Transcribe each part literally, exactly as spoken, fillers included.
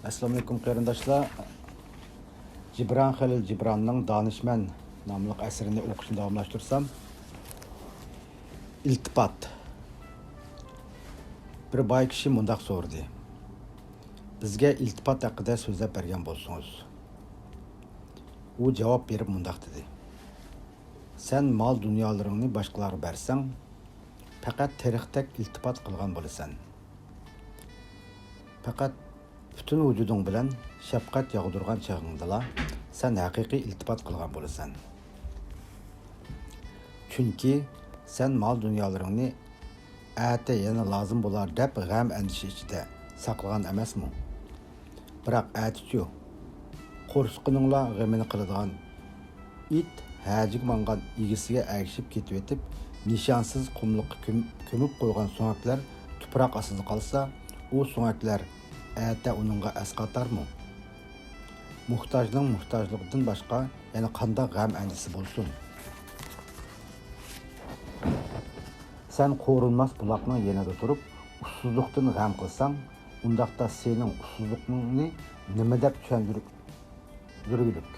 ئەسسالامۇئەلەيكۇم قېرىنداشلار. جىبران خېلىل جىبراننىڭ دانىشمەن ناملىق ئەسىرىنى ئوقۇشنى داۋاملاشتۇرسام، ئىلتىپات. بىر باي كىشى مۇنداق سورىدى: «بىزگە ئىلتىپات ھەققىدە سۆزلەپ بەرگەن بولسىڭىز.» ئۇ جاۋاب بېرىپ مۇنداق دېدى: «سەن مال-دۇنيالىرىڭنى باشقىلارغا بەرسەڭ، پەقەت تېرىقتەك ئىلتىپات قىلغان بولىسەن. پەقەت پۈتۈن ۋۇجۇدۇڭ بىلەن شەپقەت ياغدۇرغان چېغىڭدىلا سەن ھەقىقىي ئىلتىپات قىلغان بولىسەن. چۈنكى سەن مال-دۇنيالىرىڭنى ئەتە يەنە لازىم بولار دەپ غەم-ئەندىشە ئىچىدە ساقلىغان ئەمەسمۇ؟ بىراق ئەتىچۇ؟ قورسىقىنىڭلا غېمىنى قىلىدىغان ئىت ھەجىگە ماڭغان ئىگىسىگە ئەگىشىپ كېتىۋېتىپ، نىشانسىز قۇملۇققا كۆم-، كۆمۈپ قويغان سۆڭەكلەر تۇپراق ئاستىدا قالسا، ئۇ سۆڭەكلەر ئەتە ئۇنىڭغا ئەسقاتارمۇ؟ موھتاجنىڭ موھتاجلىقىدىن باشقا يەنە قانداق غەم-ئەندىشىسى بولسۇن؟ سەن قورۇنماس بۇلاقنىڭ يېنىدا تۇرۇپ، ئۇسسۇزلۇقتىن غەم قىلساڭ، ئۇنداقتا سېنىڭ ئۇسسۇزلۇقۇڭنى نېمە دەپ چۈشەندۈرۈپ يۈرگۈلۈك.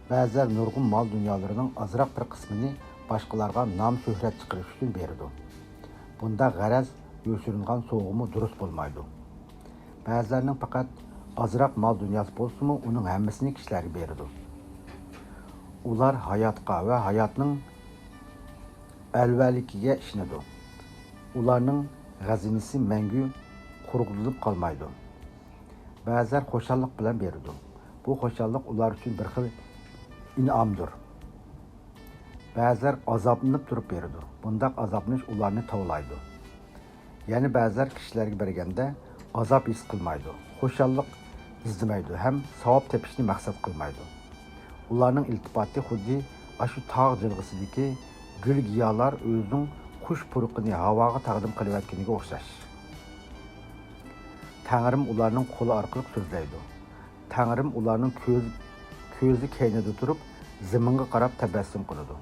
بەزىلەر نۇرغۇن مال-دۇنيالىرىنىڭ ئازراق بىر قىسمىنى باشقىلارغا نام-شۆھرەت چىقىرىش ئۈچۈن بېرىدۇ. بۇنداق غەرەز يوشۇرۇنغان سوۋغىمۇ دۇرۇس بولمايدۇ. بەزىلەرنىڭ پەقەت ئازراق مال-دۇنياسى بولسىمۇ، ئۇنىڭ ھەممىسىنى كىشىلەرگە بېرىدۇ. ئۇلار ھاياتقا ۋە ھاياتنىڭ ئەلۋەلىكىگە ئىشىنىدۇ. ئۇلارنىڭ خەزىنىسى مەڭگۈ قۇرۇقلىنىپ قالمايدۇ. بەزىلەر خۇشاللىق بىلەن بېرىدۇ. بۇ خۇشاللىق ئۇلار ئۈچۈن بىر خىل ئىنئامدۇر. بەزىلەر ئازابلىنىپ تۇرۇپ بېرىدۇ. بۇنداق ئازابلىنىش ئۇلارنى تاۋلايدۇ. يەنە بەزىلەر كىشىلەرگە بەرگەندە ئازاب ھېس قىلمايدۇ، خۇشاللىق ئىزدىمەيدۇ ھەم ساۋاب تېپىشنى مەقسەت قىلمايدۇ. ئۇلارنىڭ ئىلتىپاتى خۇددى ئاشۇ تاغ جىلغىسىدىكى گۈل-گىياھلار ئۆزىنىڭ خۇش پۇرىقىنى ھاۋاغا تەقدىم قىلىۋەتكىنىگە ئوخشاش. تەڭرىم ئۇلارنىڭ قولى ئارقىلىق سۆزلەيدۇ. تەڭرىم ئۇلارنىڭ كۆز-، كۆزى كەينىدە تۇرۇپ، زېمىنغا قاراپ تەبەسسۇم قىلىدۇ.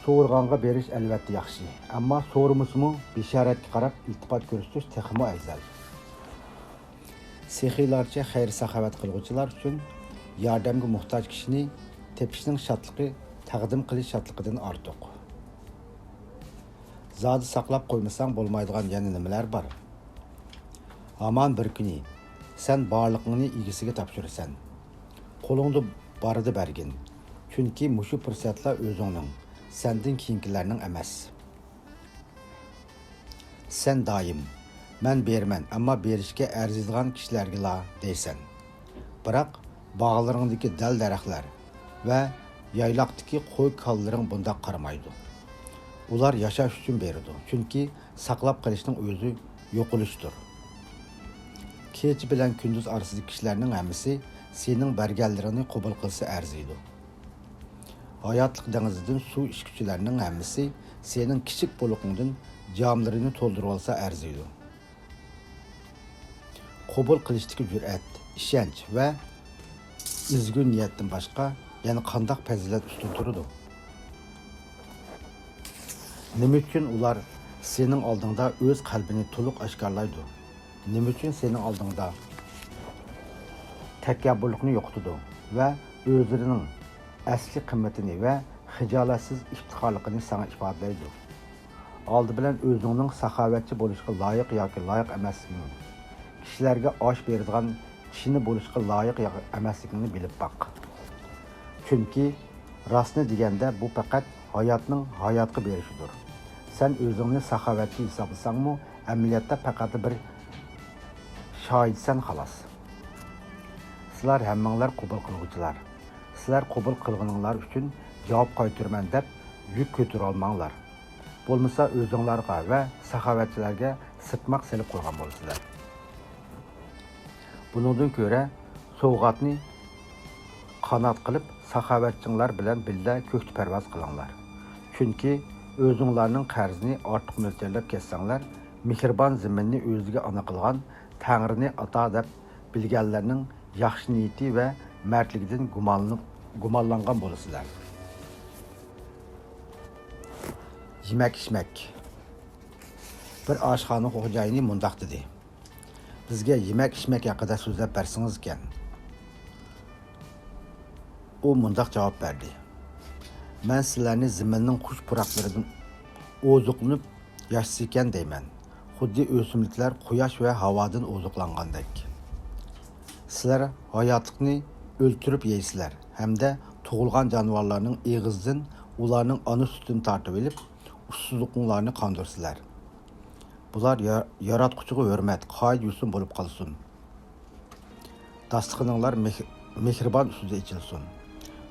سورىغانغا بېرىش ئەلۋەتتە ياخشى، ئەمما سورىمىسىمۇ بېشارەتكە قاراپ ئىلتىپات كۆرسىتىش تېخىمۇ ئەۋزەل. سېخىيلارچە خەير-ساخاۋەت قىلغۇچىلار ئۈچۈن ياردەمگە موھتاج كىشىنى تېپىشنىڭ شادلىقى تەقدىم قىلىش شادلىقىدىن ئارتۇق. زادى ساقلاپ قويمىساڭ بولمايدىغان يەنە نېمىلەر بار؟ ھامان بىر كۈنى سەن بارلىقىڭنى ئىگىسىگە تاپشۇرىسەن. قولۇڭدا بارىدا بەرگىن. چۈنكى مۇشۇ پۇرسەتلا ئۆزۈڭنىڭ، سەندىن كېيىنكىلەرنىڭ ئەمەس. سەن دائىم، «مەن بېرىمەن، ئەمما بېرىشكە ئەرزىيدىغان كىشىلەرگىلا» دەيسەن. بىراق باغلىرىڭدىكى دەل-دەرەخلەر ۋە يايلاقتىكى قوي-كالىلىرىڭ بۇنداق قارىمايدۇ. ئۇلار ياشاش ئۈچۈن بېرىدۇ، چۈنكى ساقلاپ قېلىشنىڭ ئۆزى يوقىلىشتۇر. كېچە بىلەن كۈندۈز ئارىسىدىكى كىشىلەرنىڭ ھەممىسى سېنىڭ بەرگەنلىرىڭنى قوبۇل قىلسا ئەرزىيدۇ. ھاياتلىق دېڭىزىدىن سۇ ئىچكۈچىلەرنىڭ ھەممىسى سېنىڭ كىچىك بولۇقۇڭدىن جاملىرىنى تولدۇرۇۋالسا ئەرزىيدۇ. قوبۇل قىلىشتىكى جۈرئەت، ئىشەنچ ۋە ئىزگۈ نىيەتتىن باشقا يەنە قانداق پەزىلەت ئۈستۈن تۇرىدۇ؟ نېمە ئۈچۈن ئۇلار سېنىڭ ئالدىڭدا ئۆز قەلبىنى تولۇق ئاشكارىلايدۇ؟ نېمە ئۈچۈن سېنىڭ ئالدىڭدا تەكەببۇرلۇقنى يوقىتىدۇ ۋە ئۆزلىرىنىڭ ئەسلىي قىممىتىنى ۋە خىجالەتسىز ئىپتىخارلىقىنى ساڭا ئىپادىلەيدۇ؟ ئالدى بىلەن ئۆزۈڭنىڭ ساخاۋەتچى بولۇشقا لايىق ياكى لايىق ئەمەسلىكىڭنى، كىشىلەرگە ئاش بېرىدىغان كىشىنى بولۇشقا لايىق يا-، ئەمەسلىكىڭنى بىلىپ باق. چۈنكى راستىنى دېگەندە، بۇ پەقەت ھاياتنىڭ ھاياتقا بېرىشىدۇر. سەن ئۆزۈڭنى ساخاۋەتچى ھېسابلىساڭمۇ، ئەمەلىيەتتە پەقەتلا بىر شاھىتسەن، خالاس. سىلەر ھەممىڭلار قوبۇل قىلغۇچىلار. سىلەر قوبۇل قىلغىنىڭلار ئۈچۈن جاۋاب قايتۇرىمەن دەپ يۈك كۆتۈرۈۋالماڭلار. بولمىسا ئۆزۈڭلارغا ۋە ساخاۋەتچىلەرگە سىرتماق سېلىپ قويغان بولىسىلەر. بۇنىڭدىن كۆرە سوۋغاتنى قانات قىلىپ، ساخاۋەتچىڭلار بىلەن بىللە كۆكتە پەرۋاز قىلىڭلار. چۈنكى ئۆزۈڭلارنىڭ قەرزىنى ئارتۇق مۆلچەرلەپ كەتسەڭلار، مېھرىبان زېمىننى ئۆزىگە ئانا قىلغان تەڭرىنى ئاتا دەپ بىلگەنلەرنىڭ ياخشى نىيىتى ۋە مەردلىكىدىن گۇمانلىنىپ، گۇمانلانغان بولىسىلەر. يېمەك-ئىچمەك. بىر ئاشخانا خوجايىنى مۇنداق دېدى: بىزگە يېمەك-ئىچمەك ھەققىدە سۆزلەپ بەرسىڭىزكەن. ئۇ مۇنداق جاۋاب بەردى: مەن سىلەرنى زېمىننىڭ خۇش پۇراقلىرىدىن ئوزۇقلىنىپ ياشىسىكەن دەيمەن، خۇددى ئۆسۈملۈكلەر قۇياش ۋە ھاۋادىن ئوزۇقلانغاندەك. سىلەر ھاياتلىقنى ئۆلتۈرۈپ يەيسىلەر ھەمدە تۇغۇلغان جانىۋارلارنىڭ ئېغىزىدىن ئۇلارنىڭ ئانا سۈتىنى تارتىۋېلىپ، ئۇسسۇزلۇقۇڭلارنى قاندۇرىسىلەر. بۇلار يا-، ياراتقۇچىغا ھۆرمەت، قائىدە-يوسۇن بولۇپ قالسۇن. داستىخىنىڭلار مېھ-، مېھرىبان ئۈستىدە ئېچىلسۇن.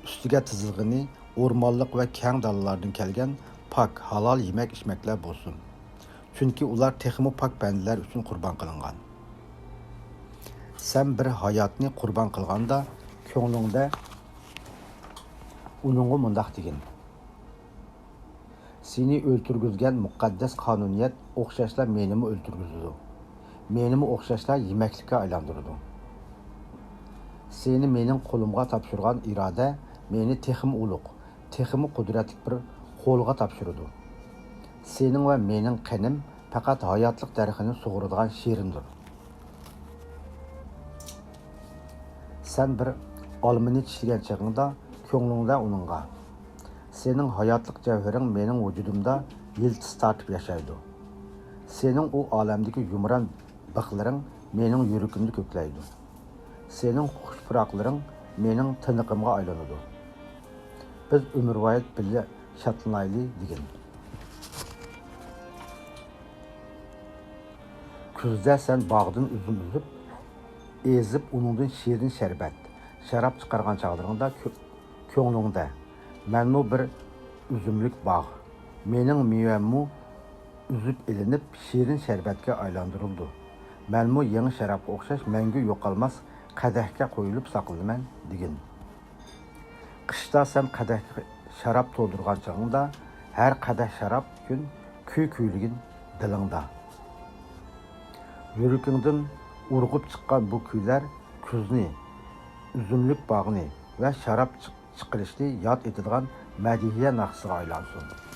ئۈستىگە تىزىلغىنى ئورمانلىق ۋە كەڭ دالىلاردىن كەلگەن پاك، ھالال يېمەك-ئىچمەكلەر بولسۇن. چۈنكى ئۇلار تېخىمۇ پاك بەندىلەر ئۈچۈن قۇربان قىلىنغان. سەن بىر ھاياتنى قۇربان قىلغاندا، كۆڭلۈڭدە ئۇنىڭغا مۇنداق دېگىن: سېنى ئۆلتۈرگۈزگەن مۇقەددەس قانۇنىيەت ئوخشاشلا مېنىمۇ ئۆلتۈرگۈزىدۇ. مېنىمۇ ئوخشاشلا يېمەكلىككە ئايلاندۇرىدۇ. سېنى مېنىڭ قولۇمغا تاپشۇرغان ئىرادە مېنى تېخىمۇ ئۇلۇغ، تېخىمۇ قۇدرەتلىك بىر قولغا تاپشۇرىدۇ. سېنىڭ ۋە مېنىڭ قېنىم پەقەت ھاياتلىق دەرىخىنى سۇغۇرىدىغان شېرىندۇر. سەن بىر ئالمىنى چىشلىگەن چېغىڭدا، كۆڭلۈڭدە ئۇنىڭغا: سېنىڭ ھاياتلىق جەۋھىرىڭ مېنىڭ ۋۇجۇدۇمدا يىلتىز تارتىپ ياشايدۇ. سېنىڭ ئۇ ئالەمدىكى يۇمران بىخلىرىڭ مېنىڭ يۈرىكىمدە كۆكلەيدۇ. سېنىڭ خۇش پۇراقلىرىڭ مېنىڭ تىنىقىمغا ئايلىنىدۇ. بىز ئۆمۈرۋايەت بىللە شادلىنايلى، دېگىن. كۈزدە سەن باغدىن ئۈزۈم ئۈزۈپ، ئېزىپ، ئۇنىڭدىن شېرىن شەربەت، شاراب چىقارغان چاغلىرىڭدا كۆ-، كۆڭلۈڭدە: مەنمۇ بىر ئۈزۈملۈك باغ، مېنىڭ مېۋەممۇ ئۈزۈپ ئېلىنىپ، شېرىن شەربەتكە ئايلاندۇرۇلىدۇ. مەنمۇ يېڭى شارابقا ئوخشاش مەڭگۈ يوقالماس قەدەھكە قويۇلۇپ ساقلىنىمەن، دېگىن. قىشتا سەن قەدەھكە شاراب تولدۇرغان چېغىڭدا، ھەر قەدەھ شاراب ئۈچۈن كۈي كۈيلىگىن دىلىڭدا. يۈرىكىڭدىن ئۇرغۇپ چىققان بۇ كۈيلەر كۈزنى، ئۈزۈملۈك باغنى ۋە شاراب چىق-، چىقىرىشنى ياد ئېتىدىغان مەدھىيە ناخشىسىغا ئايلانسۇن.